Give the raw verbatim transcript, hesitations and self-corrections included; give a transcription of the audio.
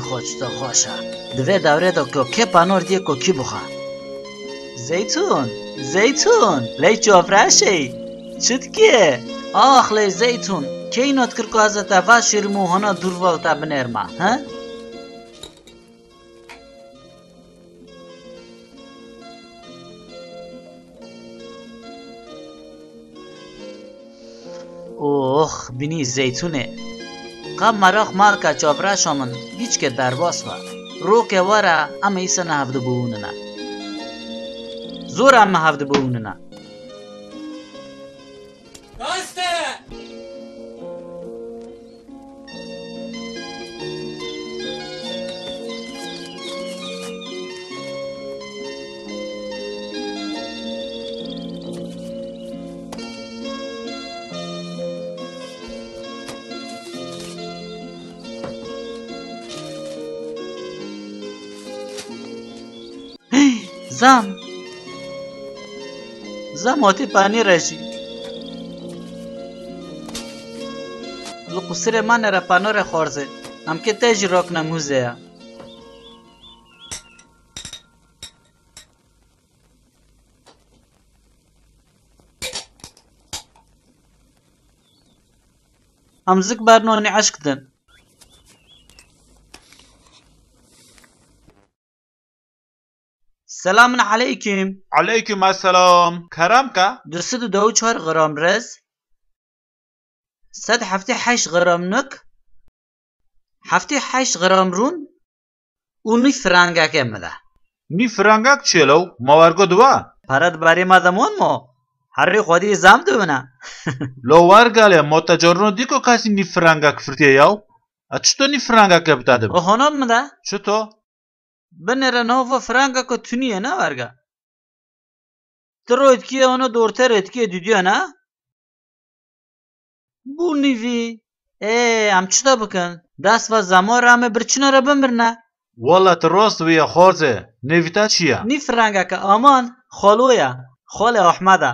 Xweş, tu xweş e. Di vê dewrê de ku kê panor diye ku kî bixe. Zeytûn, Zeytûn, ley çavreşê. Çi dike? Ax lê Zeytûn, key not kir ku ez ê te veşêrim û hona dûr ve te binêrme, he? Ox, binî Zeytûnê. Ka meraq marka çavreşa min gîçke derbas be. Roke were em îsana hevdibûnine. Zor em hevdibûnine. Raste! Zam. Zam hatî panî re jî. Li qusirê me nere pano re xwarze. Em ke te jî rakne mûze ya. Em zik bernonî eşk din. Selamun aleykum. Aleykum esselam. Kerem ke? Du sed û deh û çar gram rez, sed heftê heşt gram nik, heftê heşt gram rûn û nîv frangeke min de. Nîv frangek çi ye lew? Ma wergo diwa? Pere di berê me de mon mo? Herî xwedî zam dibine. Lo wergale, ma te carno dî ku kesî nîv frangek firtiye yaw? E çito nîv frangeke bi te dibe? O hono min de. Çito? Binêre nava frangeke tuniye ne werge. Ti roytkî ye, ono dorte rêtkî ye, dîdiye ne? Bû nîvî. Ê, em çi de bikin? Dest ve zemo re em ê birçîna re bimirine. Walla ti rast wî ye xorze. Nêvî te çi ye? Nîv rengeke aman, xalo ye. Xalê Ahmed e.